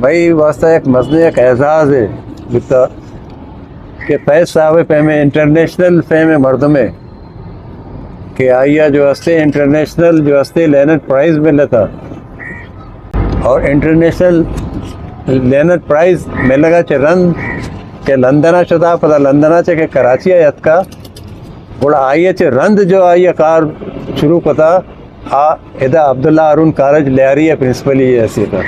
مئی واسطہ یک مزنیں یک اعزاز ہے بوتا کہ فیض صاحب پیمیں انٹرنیشنل فیمیں مردمے کہ آئی ءَ جو ہستے انٹرنیشنل جو ہستے لینن پرائز ملتا، اور انٹرنیشنل لینن پرائز ملگا چہ رند کہ لندن ءَ شتا، پدا لندن ءَ چہ کہ کراچی ءَ یتکا، گڑا آئی ءَ چہ رند جو آئی ءَ کار شروع کتا، آ ادا عبداللہ ہارون کالج لیاری ءِ پرنسپلی ءِ حیثیت ءَ۔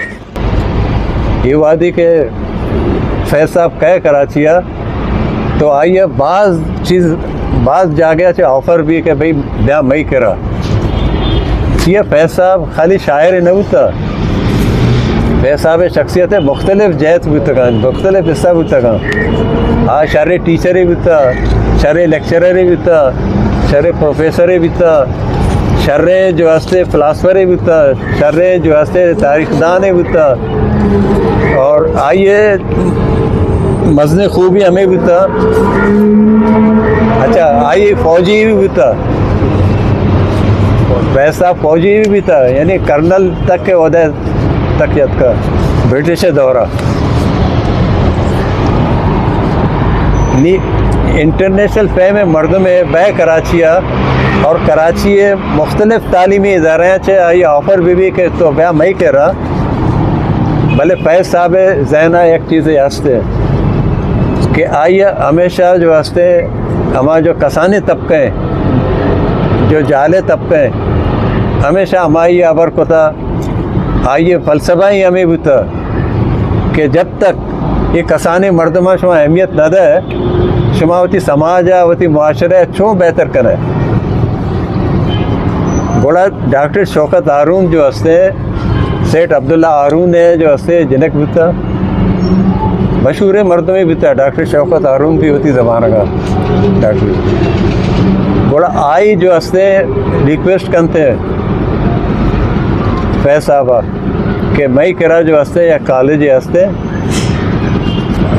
اے وہدی کہ فیض صاحب کئے کراچی ءَ، تو آئی ءَ باز چیز، باز جاگہ ءَ چہ آفر بی کہ بھئی بیا مئی کرا۔ چیا فیض صاحب خالی شاعر نہ بوتا، فیض صاحب ءِ شخصیت مختلف جہت بوتگاں، مختلف حصہ بوتگاں۔ آ شریں ٹیچرے بوتا، شریں لیکچررے بوتا، شریں پروفیسرے بوتا، شریں جو ہستے فلاسفرے بوتا، شریں جو ہستے تاریخ دانے بوتا، اور آئی ءِ مزن خوبی ہمیں بوتا۔ اچھا، آئی فوجی بھی بوتا، ویسا فوجی بھی بوتا، یعنی کرنل تک کے عہدے تک یتکا برٹش دورہ۔ نی انٹرنیشنل فیم مردم ہے بہ کراچی ءَ، اور کراچی ءِ مختلف تعلیمی ادارہ چہ آئی آفر بی بی کہ تو بیا مئی کرا، بلے فیض صاحب ءِ ذہن ءَ یک چیزے ہست ہے کہ آئی ءَ ہمیشہ جو ہستے ہما جو کسانی طبقہ ہیں، جو جہلے طبقہ ہیں، ہمیشہ ہمائی ءَ ہبر کتا۔ آئی ءِ فلسفہ ہی ہمیں بوتا کہ جب تک یہ کسانی مردماں شما اہمیت نہ دے، شما وتی سماج ءَ، وتی معاشرہ ءَ چون بہتر کرے۔ گڑا ڈاکٹر شوکت ہارون جو ہستے، سیٹھ عبداللہ ہارون ءِ جو ہستے جنک بوتا، مشہوریں مردمے بوتا، ڈاکٹر شوکت ہارون بھی وتی زمانہ کا ڈاکٹر۔ گڑا آئی جو ہستے ریکویسٹ کنتے فیض صاحب کہ مئی کرا جو ہستے یا کالج ہستے،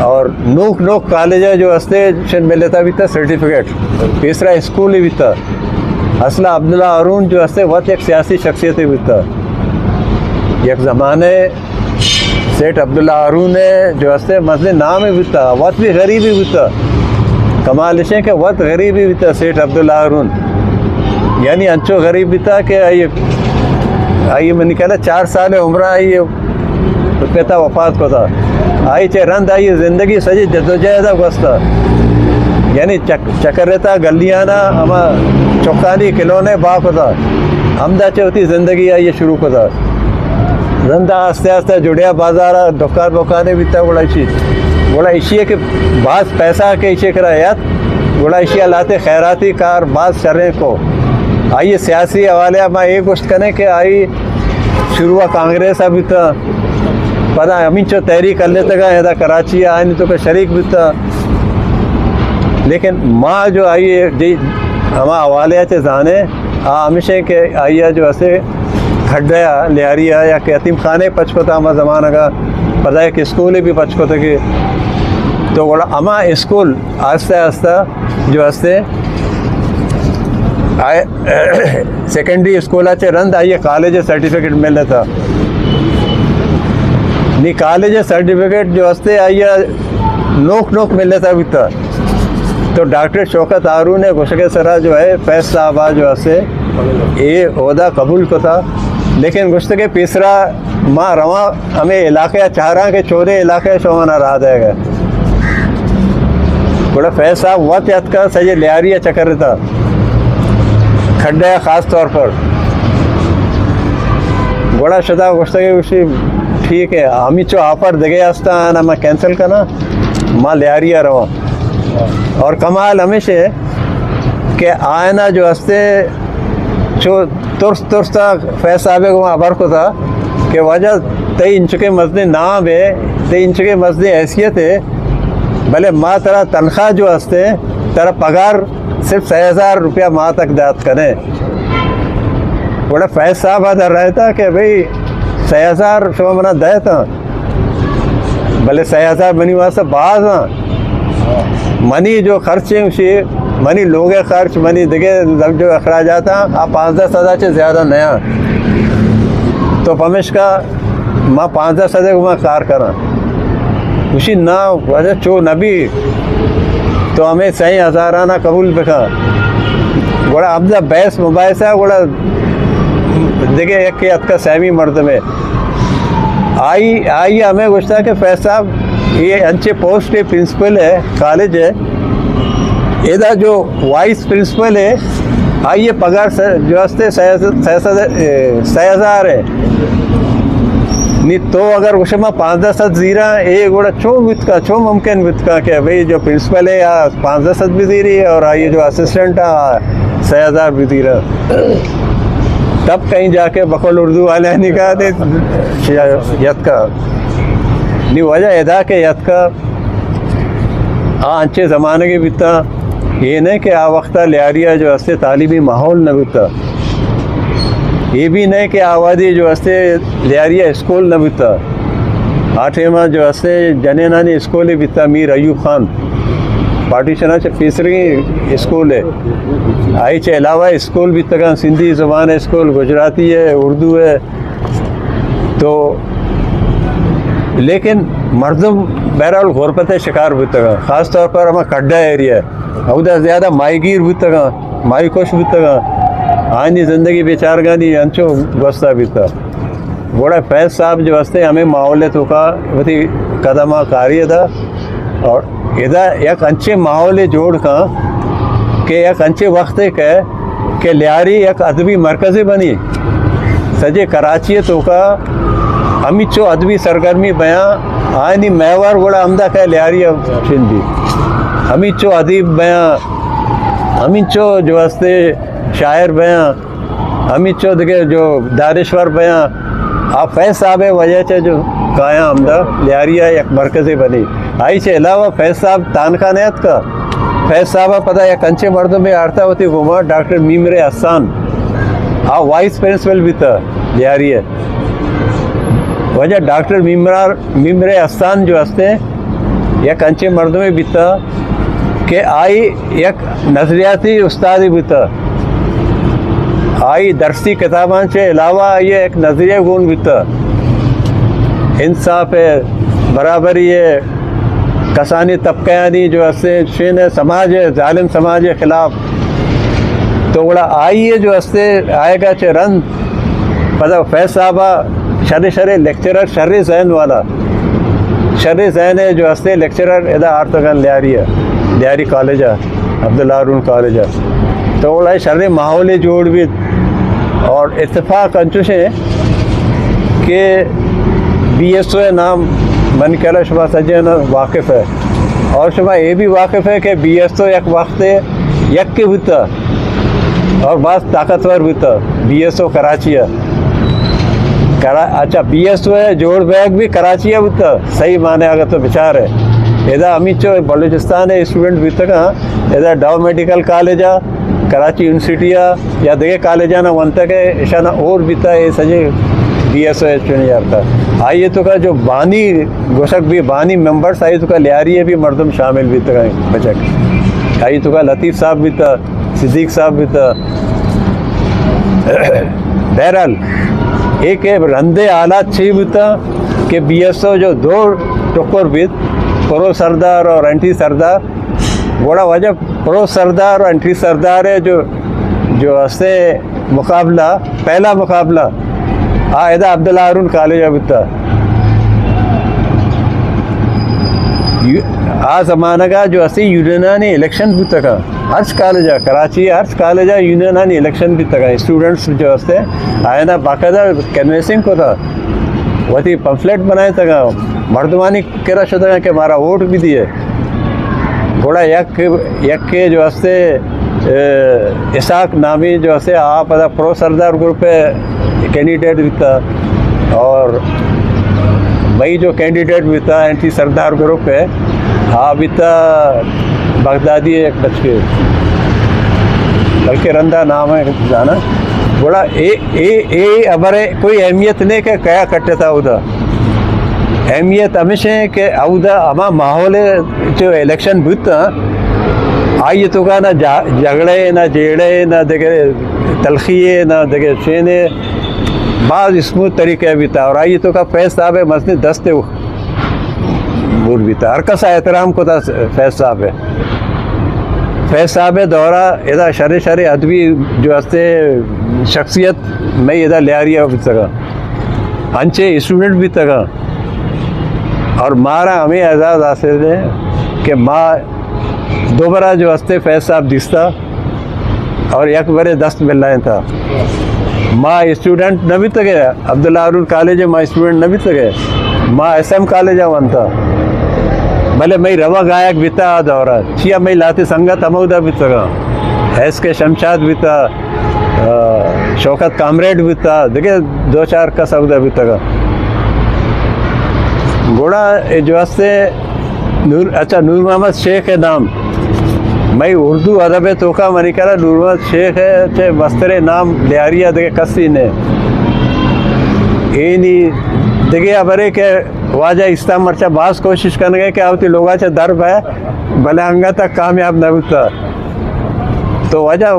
اور نوک نوک کالج جو ہستے، شن ملتا بیتا سرٹیفکیٹ، پیسرا اسکول بیتا۔ اصلا عبداللہ ہارون جو ہستے وت یک سیاسی شخصیت بیتا۔ یک زمانے سیٹھ عبداللہ ہارون ءِ جو ہستے مزنیں نامے بوتا، وت بھی غریبی بوتا۔ کمال اش کہ وت غریبی بوتا سیٹھ عبداللہ ہارون۔ یعنی انچو غریب بوتا کہ آئی، آئی منی خیال ءَ چار سال عمر آئی پتا وفات کتا۔ آئی چہ رند آئی زندگی سجی جدوجہد ءَ گوستا۔ یعنی چک-، چکرتا گلیانا ہما چکانی کلونے با کتا۔ ہمدا چہ وتی زندگی آئی شروع کتا۔ رندا آستے آستے جڑیا بازارا دکان بکانے بیتا، گڑا اشی، گڑا اشی کہ باز پیسہ کہ اشی کرا یات، گڑا اشی لاتے خیراتی کار باز شریں کو۔ آئی سیاسی حوالے ما یہ گوشت کنے کہ آئی شروع کانگریس بیتا، پدا ہمینچو تحریک ہلتگا ادا کراچی آئینی تو کہ شریک بیتا۔ لیکن ما جو آئی جی ہما حوالے چے زانے، آ ہمیش ایں کہ آئی ءَ جو اسے کھڈ ءَ، لیاری ءَ یا کہ یتیم خانے پچ کتا ہما زمانگ ءَ، پدا یک اسکولے بھی پچ کتگے۔ تو گڑا ہما اسکول آہستہ آہستہ جو استے آئے سیکنڈری اسکول ءَ چہ رند آئی ءَ کالج ءِ سرٹیفکیٹ ملتا۔ نی کالج ءِ سرٹیفکیٹ جو استے آئی ءَ نوک نوک ملتا بیتا۔ تو ڈاکٹر شوکت ہارون ءِ گوشگ ءِ سرا جو ہے فیض صاحب ءَ جو اسے اے عہدہ قبول کتا، لیکن گوشت کہ پیسرا ما رواں ہمے علاقہ ءَ چاراں کہ چودے علاقہ ءَ شما منا راہ دئیگ ءَ۔ گڑا فیض صاحب وت اتکا سجے لیاری ءَ چکر اتا، کھڈ ءَ خاص طور پر۔ گڑا شتا گوشتگے گوشی، ٹھیک ہے، ہمینچو آفر دگے ہستا، آنا ما کینسل کنا، ما لیاری ءَ رواں۔ اور کمال ہمیش ہے کہ آئنا جو ہستے چو ترس ترس تا فیض صاحب ءَ گوں ہبر کتا کہ واجہ تئی انچکے مزنیں نام ہے، تئی انچکے مزنیں حیثیت ہے، بلے ما ترا تنخواہ جو ہستے، ترا پگار صرف سئے ہزار روپیہ ماہ تک دات کنے۔ گڑا فیض صاحب ءَ در رہتا کہ بھئی سئے ہزار شما منا دئے تا، بلے سئے ہزار منی واسطہ باز آں۔ منی جو خرچ ہیں اسی، منی لوگ خرچ، منی دگے جو اخراجات ہیں، آ پانزدہ سد ءَ چہ زیادہ نہ آں۔ تو پمشکا ما پانزدہ سد ءَ گوں ما کار کناں۔ گوشی، نا، واجہ چو نبی، تو ہمے سئیں ہزارانا قبول بکن۔ گڑا ہمدا بحث مباحثہ، گڑا دگہ یکے اتکا سیمی مردمے۔ آئی، آئی ہمے گوشتا کہ فیض صاحب، اے انچیں پوسٹے پرنسپل ہے کالج ہے، ادا جو وائس پرنسپل ہے، آئی پگار س-، جو ہستے سئے، سئے سد، اے، سئے ہزار ہے۔ نی تو اگر گوشے ما پانزدہ سد زیراں، اے گڑا چون بوتکا، چون ممکن بوتکا کہ بھئی جو پرنسپل ہے، آ پانزدہ سد بزیری اور آئی جو اسسٹنٹ ہے، آ سئے ہزار بزیرا۔ تب کہیں جا کے بقول اردو والے نے کہا تھے، یتکا۔ نی وجہ ادا کہ یتکا، آ انچیں زمانگے بیتا، اے نہ کہ آ وقتا لیاریا جو ہستے تعلیمی ماحول نہ بیتا، اے بھی نہ کہ آ وہدی جو ہستے لیاریا اسکول نہ بیتا۔ آ ٹائما جو ہستے جنینانی اسکولے بیتا، میر ایوب خان پارٹیشنا چہ پیسری اسکول ہے۔ آئی چہ علاوہ اسکول بیتگاں، سندھی زبان اسکول، گجراتی ہے، اردو ہے، تو لیکن مردم بہرحال غربت ءِ شکار بوتگاں، خاص طور پر ہما کڈا ایریا، اودا زیادہ ماہی گیر بوتگاں، ماہی کش بوتگاں، آنی زندگی بیچارگانی انچو گوستا بیتا۔ گڑا فیض صاحب جو ہستے ہمیں ماحول توکا وتی قدم کاری دا، اور ادا یک انچیں ماحولے جوڑ کن کہ یک انچیں وقتے کہ، کہ لیاری یک ادبی مرکزے بنی۔ سجے کراچی توکا ہمیچو ادبی سرگرمی بیاں، آئینی محور گڑا ہمدا کہ لیاری چندی۔ ہمیچو ادیب بیاں، ہمیچو جو ہستے شاعر بیاں، ہمیچو دگہ جو دانشور بیاں، آ فیض صاحب ءِ وجہ چہ جو کایاں ہمدا لیاری ءَ یک مرکزے بنی۔ آئی چہ علاوہ فیض صاحب تانکا نیاتکا۔ فیض صاحب ءَ پدا یک انچیں مردمے آرتا وتی گوما، ڈاکٹر میمرے احسان، آ وائس پرنسپل بیتا لیاری ءِ۔ وجہ ڈاکٹر میمرار، میمرے احسان جو ہستے، یک انچیں مردمے بیتا کہ آئی یک نظریاتی استادے بوتہ۔ آئی درسی کتاباں چہ علاوہ آئی یک نظریہ گون بوتہ۔ انصاف ءِ، برابری ءِ، کسانی طبقہانی جو ہستے شین ءِ سماج ءِ، ظالم سماج ءِ خلاف۔ تو گڑا آئی ءِ جو ہستے آئیگا چہ رند پدا فیض صاحب ءَ شریں شریں لیکچرر، شریں ذہن والا، شریں ذہن ءِ جو ہستے لیکچرر ادا آرتگ انت لیاری ءَ، لیاری کالج ءَ، عبداللہ ہارون کالج ءَ۔ تو اوڑا شریں ماحولے جوڑ بیت اور اتفاق انچوش ہے کہ بی ایس او ءِ نام من کرا شما سجین واقف ہے اور شما اے بھی واقف ہے کہ بی ایس او یک وقت یکے بوتا اور باز طاقتور بوتا، بی ایس او کراچی ءَ۔ کرا-، اچھا، بی ایس او ءِ جوڑ بیگ بھی کراچی ءَ بوتا، صحیح معنی اگر تو بچار ہے۔ ادا ہمیچو بلوچستان ءِ اسٹوڈنٹ بوتگاں، ادا ڈاؤ میڈیکل کالج ءَ، کراچی یونیورسٹی ءَ یا دگہ کالجاں ونتگ ءُ اشاں اور بیتا، اے سجے بی ایس او ءِ چونی یارتا۔ آئی توکا جو بانی گوشگ بھی، بانی ممبرز، آئی توکا لیاری ءِ بھی مردم شامل بیتگاں بچک۔ آئی توکا لطیف صاحب بیتا، صدیق صاحب بیتا۔ بہرحال، اے کہ رندے حالات چی بوتا کہ بی ایس او جو دو ٹکر بیت، پرو سردار اور اینٹی سردار، گڑا وجہ پرو سردار اور اینٹی سردار ءِ جو، جو ہستے مقابلہ، پہلا مقابلہ، آ ادا عبداللہ ہارون کالج ءَ بوتا۔ یو-، آ زمانگ ءَ جو ہستے یونینانی الیکشن بوتگا، ہرچ کالج ءَ، کراچی ءِ ہرچ کالج ءَ یونینانی الیکشن بیتگا، اسٹوڈنٹس جو ہستے، آیانا باقاعدہ کنوینسنگ کتا، وتی پمفلٹ بنائینتگا، مردمانی کرا شتگا کہ مارا ووٹ بدیے۔ گڑا یک، یکے جو ہستے، اے، اسحاق نامی جو ہستے، آ پدا پرو سردار گروپ ءِ کینڈیڈیٹ بیتا اور مئی جو کینڈیڈیٹ بیتا اینٹی سردار گروپ ءِ، آ بیتا بغدادی ءِ یک بچکے، بلکہ رندا نام ہے زانا۔ گڑا اے، اے، اے ہبر ءِ کوئی اہمیت نہیں کہ کیا کٹتا ادا۔ اہمیت ہمیش ہے کہ اودا ہما ماحول ءَ جو الیکشن بوت، آئی توکا نہ جا-، جھگڑے، نہ جیڑے، نہ دگہ تلخی، نہ دگہ شینے، باز اسموتھ طریقہ بیتا اور آئی توکا فیض صاحب مزنیں دست بور بیتا، ہر کس احترام کتا فیض صاحب۔ فیض صاحب دورہ ادا شر شر ادبی جو ہستے شخصیت مئے ادا لیاری بیتگا، انچے اسٹوڈنٹ بیتگا، اور مارا ہمیں اعزاز حاصل ہے کہ ما دوبارہ جو ہستے فیض صاحب دیستا اور یک برے دست ملائیں تھا۔ ما اسٹوڈنٹ نہ بیتگے، عبداللہ ہارون کالج ما اسٹوڈنٹ نہ بیتگے، ما ایس ایم کالج ونتا، بلے مئی روا گائک بیتا آ دورہ، چیا مئی لاتے سنگت ہمودا بیتگا، ایس کے شمشاد بیتا، آ، شوکت کامریڈ بیتا، دیگہ دو چار کس اودا بیتگا۔ گڑا اے جو ہستے نور، اچھا، نور محمد شیخ ءِ نام، مئی اردو ادب ءِ توکا منی کرا نور محمد شیخ ءِ چہ مستریں نام لیاری ءَ دگہ کسی نے۔ اینی دگہ ہبرے کہ واجہ استان مرچا باز کوشش کنگے کہ آ وتی لوگا چہ در بئے، بلے انگت تک کامیاب نہ بوتا۔ تو واجہ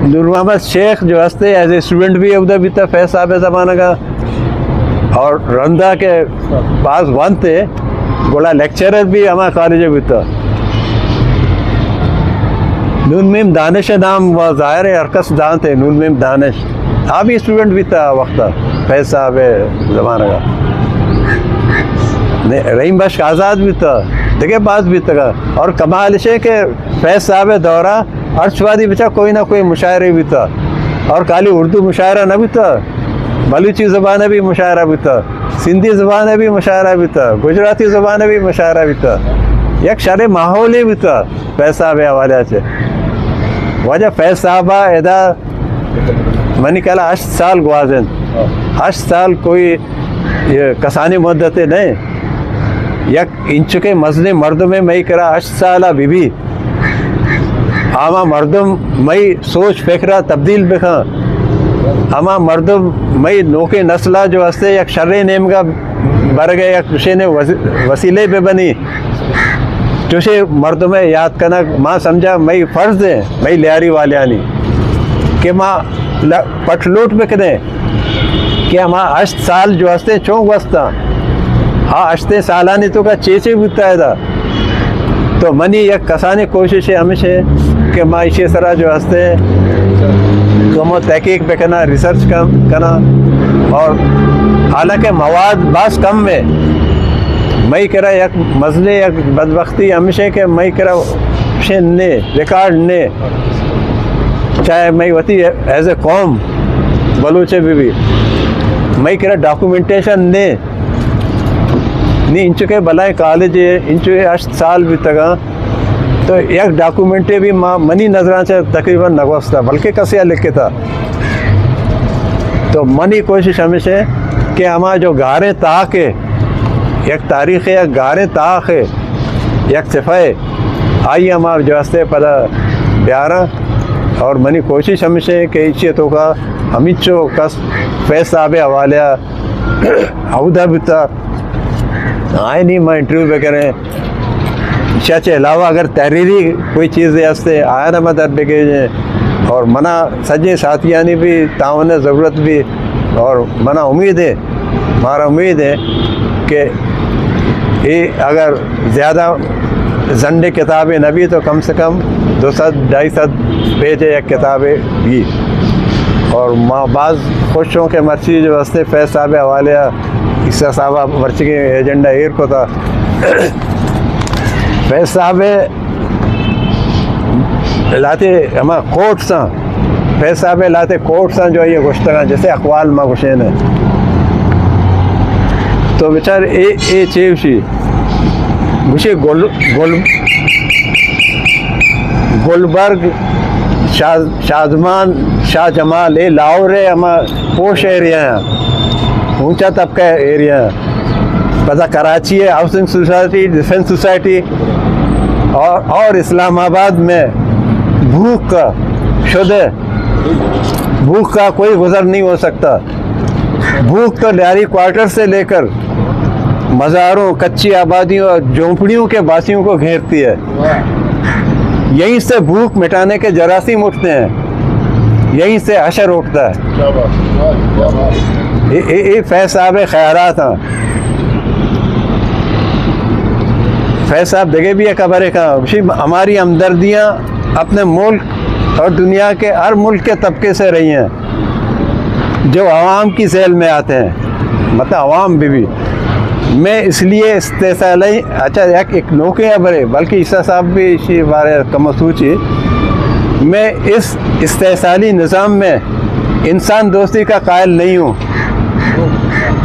نور محمد شیخ جو ہستے ایز اے اسٹوڈنٹ بھی اودا بیتا فیض صاحب زمانہ کا، اور رندا کے باز ونتے، گڑا لیکچرر بھی ہما کالج بیتا۔ نون میم دانش نام و ظاہر ہے ہر کس دانتے، نون میم دانش آ بھی اسٹوڈنٹ بیتا وقتا فیض صاحب زمانہ کا۔ نے، رحیم بخش آزاد بیتا، دگہ باز بیتا کا۔ اور کمال شے کہ فیض صاحب دورہ ہرچ وادی بچا کوئی نہ کوئی مشاعرے بیتا، اور خالی اردو مشاعرہ نہ بیتا، بلوچی زبان بھی مشاعرہ بیتا، سندھی زبان بھی مشاعرہ بیتا، گجراتی زبان بھی مشاعرہ بیتا۔ یک شریں ماحولے بیتا فیض صاحب حوالے سے۔ واجہ فیض صاحب ادا منی کلا ہشت سال گوازن، ہشت سال کوئی یہ کسانی مدت نہیں۔ یک انچکے مزنیں مردمے مئی کرا ہشت سالا بی بی، ہما مردم مئی سوچ فکرا تبدیل بکن، ہما مردم مئی نوکیں نسلا جو ہستے یک شریں نیمگا برگے یک چشیں وسی-، وسیلے بہ بنی۔ چوشیں مردمے یاد کنگ ما سمجھا مئی فرض ہے، مئی لیاری والیانی کہ ما ل-، پٹ لوٹ بکنیں کہ ہما ہشت سال جو ہستیں چون گوستاں، ہا ہشتیں سالانی توکا چے چے بوتا ہے دا۔ تو منی یک کسانیں کوشش ہے ہمیش ہے کہ ما ایشی سرا جو ہستے کمو تحقیق بکناں، ریسرچ کم کناں، اور حالانکہ مواد باز کم ہے، مئی کرا یک مزلے، یک بدبختی ہمیش ہے کہ مئی کرا شن نے، ریکارڈ نے، چاہے مئی وتی ایز اے قوم بلوچے بہ بی، مئی کرا ڈاکومنٹیشن نے۔ نی انچو کہ بلائیں کالج ہے، انچو کہ ہشت سال بیتگاں، تو یک ڈاکومنٹے بھی ما، منی نظراں چہ تقریباً نہ گوستا، بلکہ کسے لکھتا۔ تو منی کوشش ہمیش ہے کہ ہما جو گاریں تاک ہے، یک تاریخ ہے، یک گاریں تاک ہے، یک صفحہ ہے، آئی ہما جو ہستے پدا بیاراں۔ اور منی کوشش ہمیش ہے کہ ایشی توکا ہمینچو کس فیض صاحب حوالے اودا بوتا، آئینی ما انٹرویو بکنیں۔ ایشی چہ علاوہ اگر تحریری کوئی چیزے ہستے، آیانا ما در بگیجیں۔ اور منا سجیں ساتھیانی بھی تعاون ضرورت بھی، اور منا امید ہے، مارا امید ہے کہ اے اگر زیادہ زنڈے کتابے نہ بی تو کم سے کم دو سد، ڈھائی سد پیج یک کتابے بی۔ اور ما باز خوش ہوں کہ مرچی جو ہستے فیض صاحب حوالے عیسیٰ صاحب مرچی کے ایجنڈا ایر کو تھا۔ فیض صاحب لاتے ہما کوٹس ہیں، فیض صاحب لاتے کوٹس ہیں جو یہ گوشتگاں، جیسے اقوال ما گوشین ہیں۔ تو بچار اے، اے چے وشی؟ گوشے گل، گل، گلبرگ، شاہ، شادمان، شاہ جمال، اے لاہور ہے، ہما پوش ایریا ہیں، اونچا طبقہ ایریا ہیں۔ پدا کراچی ہے، ہاؤسنگ سوسائٹی، ڈیفنس سوسائٹی، اور، اور اسلام آباد میں بھوک کا شدہ، بھوک کا کوئی گزر نہیں ہو سکتا۔ بھوک تو لیاری کوارٹر سے لے کر مزاروں، کچی آبادیوں اور جھونپڑیوں کے باسیوں کو گھیرتی ہے۔ یہیں سے بھوک مٹانے کے جراثیم اٹھتے ہیں، یہیں سے حشر اٹھتا ہے۔ کیا بات، واہ، کیا بات۔ اے، اے، اے فیض صاحب ءِ خیالات ہیں۔ فیض صاحب دگہ بھی ایک خبر ہے کہ ہماری ہمدردیاں اپنے ملک اور دنیا کے ہر ملک کے طبقے سے رہی ہیں، جو عوام کی ذیل میں آتے ہیں، مطلب عوام بھی، بھی۔ میں اس لیے استحصالی، اچھا، ایک، ایک نوکے خبر ہے، بلکہ عیسیٰ صاحب بھی اسی بارے کم سوچی۔ میں اس استحصالی نظام میں انسان دوستی کا قائل نہیں ہوں۔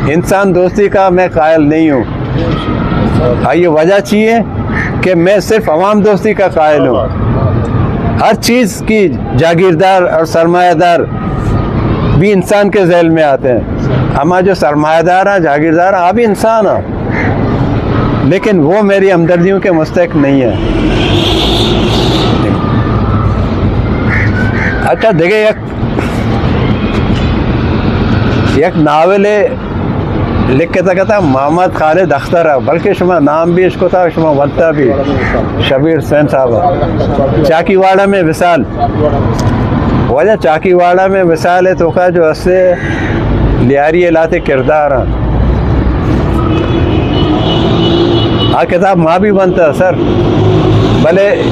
انسان دوستی کا میں قائل نہیں ہوں۔ اور یہ وجہ چی ہے کہ میں صرف عوام دوستی کا قائل ہوں۔ ہر چیز کی جاگیردار اور سرمایہ دار بھی انسان کے ذیل میں آتے ہیں۔ ہما جو سرمایہ دار ہیں، جاگیردار ہیں، آپ بھی انسان ہیں، لیکن وہ میری ہمدردیوں کے مستحق نہیں ہے۔ اچھا، دیکھیں، ایک یک ناولے لکھتگ ات محمد خالد اختر ءَ، بلکہ شما نام بھی اشکتا، شما ونتا بھی، شبیر حسین صاحب ءَ۔ چاکی واڑہ میں وصال۔ واجہ، چاکی واڑہ میں وصال ءِ توکا جو ہستے لیاری ءِ لہتے کردار ہیں۔ آ کتاب ما بھی ونتا سر، بلے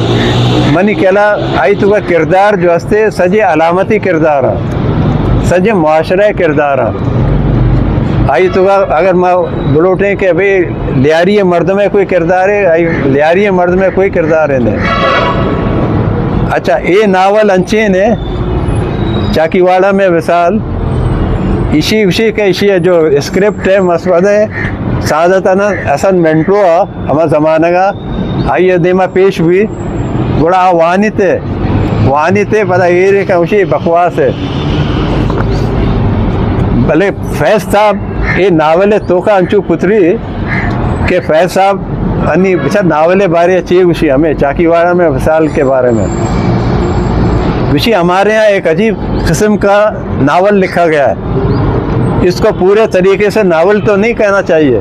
منی خیالا آئی توکا کردار جو ہستے سجے علامتی کردار ہیں۔ سجیں معاشرہ ءِ کردار آں۔ آئی توکا اگر ما بلوٹیں کہ ابھی لیاری ءِ مردم ءِ کوئی کردار ہے، آئی لیاری ءِ مردم ءِ کوئی کردار ہے نہیں۔ اچھا، اے ناول انچیں ہے، چاکی واڑہ میں وصال، اشی، اشی کہ اشی جو اسکرپٹ ہے، مسودہ ہے، سعادت حسن منٹو ءَ ہما زمانگ ءَ آئی ءِ دیما پیش بوئی، گڑا آ وانیت ءَ، وانیت ءَ پدا ایرے کہ گوشی بکواس ہے۔ بلے فیض صاحب اے ناول ءِ توکا انچو پتری کہ فیض صاحب انی بچار ناول ءِ بارے ءَ چے گوشی، ہمیں چاکی واڑہ میں وصال کے بارے میں گوشی، ہمارے یہاں ایک عجیب قسم کا ناول لکھا گیا ہے۔ اس کو پورے طریقے سے ناول تو نہیں کہنا چاہیے۔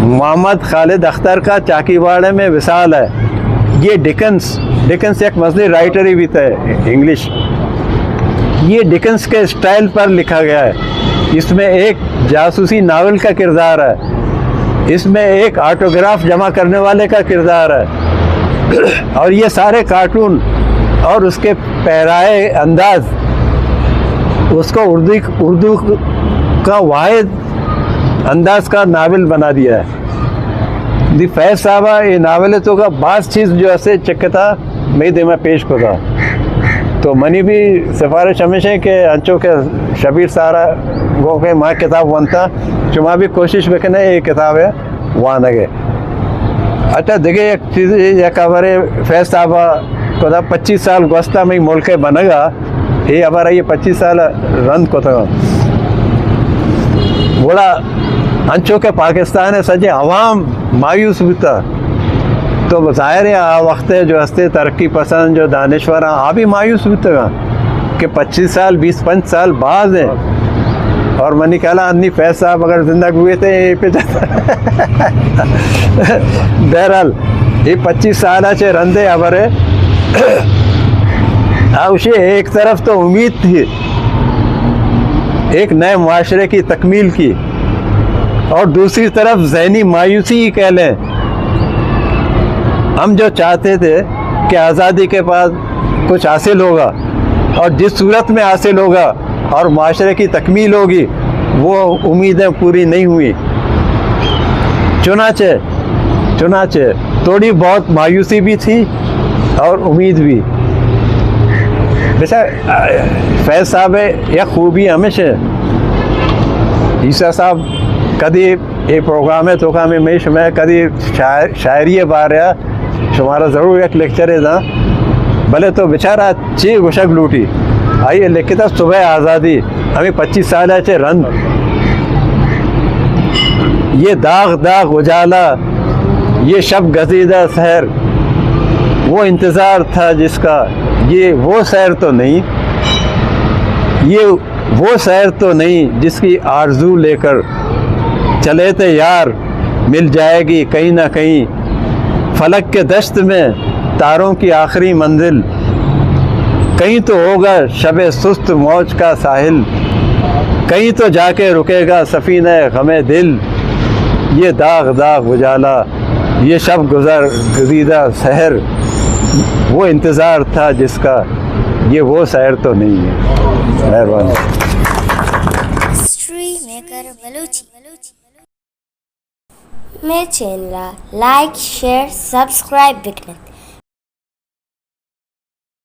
محمد خالد اختر کا چاکی واڑہ میں وصال ہے۔ یہ ڈکنس، ڈکنس ایک مزنی رائٹر ہی بھی تھے، انگلش۔ یہ ڈکنس کے اسٹائل پر لکھا گیا ہے۔ اس میں ایک جاسوسی ناول کا کردار ہے، اس میں ایک آٹوگراف جمع کرنے والے کا کردار ہے، اور یہ سارے کارٹون اور اس کے پیرائے انداز اس کو اردو، اردو کا واحد انداز کا ناول بنا دیا ہے۔ دی فیض صاحب ءَ اے ناول ءِ توکا باز چیز جو اسے چکتا مئی دیما پیش کتا۔ تو منی بھی سفارش ہمیش ہے کہ انچو کہ شبیر سارا گو کہ ما کتاب ونتا، شما بھی کوشش بکنے اے کتاب ہے وانگ ءِ۔ اچھا، دگہ یک چیز، یک خبرے، فیض صاحب ءَ کدا پچیس سال گوستا مئی ملک ءِ بنگا، اے خبر ءَ پچیس سال رند کتگ۔ گڑا انچو کہ پاکستان ءِ سجیں عوام مایوس بوتا، تو ظاہر ہے آ وقت ءِ جو ہستے ترقی پسند، جو دانشور ہیں، آ بھی مایوس بوتگاں کہ پچیس سال، بیس پنچ سال باز ہیں۔ اور منی خیال ءَ انی فیض صاحب اگر زندگ ہوئے تھے، یہ پہ بہرحال، یہ پچیس سال چہ رندے خبر ہے۔ آ، اسے ایک طرف تو امید تھی ایک نئے معاشرے کی تکمیل کی، اور دوسری طرف ذہنی مایوسی ہی کہہ لیں۔ ہم جو چاہتے تھے کہ آزادی کے بعد کچھ حاصل ہوگا، اور جس صورت میں حاصل ہوگا اور معاشرے کی تکمیل ہوگی، وہ امیدیں پوری نہیں ہوئی۔ چنانچہ، چنانچہ تھوڑی بہت مایوسی بھی تھی اور امید بھی۔ بچار، فیض صاحب ءِ یک خوبی ہمیش ہے، عیسیٰ صاحب کدی اے پروگرام ءِ توکا ہمیں میں شمئے کدی شاعر، شاعری ءِ بارے ءَ شمارا ضرور یک لیکچرے داں، بلے تو بچار آ چی گوشگ لوٹی۔ آئی ءَ لکھتا صبح آزادی، ہمیں پچیس سال ءَ چہ رند۔ یہ داغ داغ اجالا، یہ شب گزیدہ سحر، وہ انتظار تھا جس کا، یہ وہ سحر تو نہیں، یہ وہ سحر تو نہیں جس کی آرزو لے کر چلے تھے یار، مل جائے گی کہیں نہ کہیں فلک کے دشت میں تاروں کی آخری منزل۔ کہیں تو ہوگا شب سست موج کا ساحل، کہیں تو جا کے رکے گا سفینہ غم دل، یہ داغ داغ اجالا، یہ شب گزر گزیدہ سحر، وہ انتظار تھا جس کا، یہ وہ سحر تو نہیں ہے۔ مہربانی۔ History maker Balochi. مئے چینل ءَ لائک، شیئر، سبسکرائب بکنت۔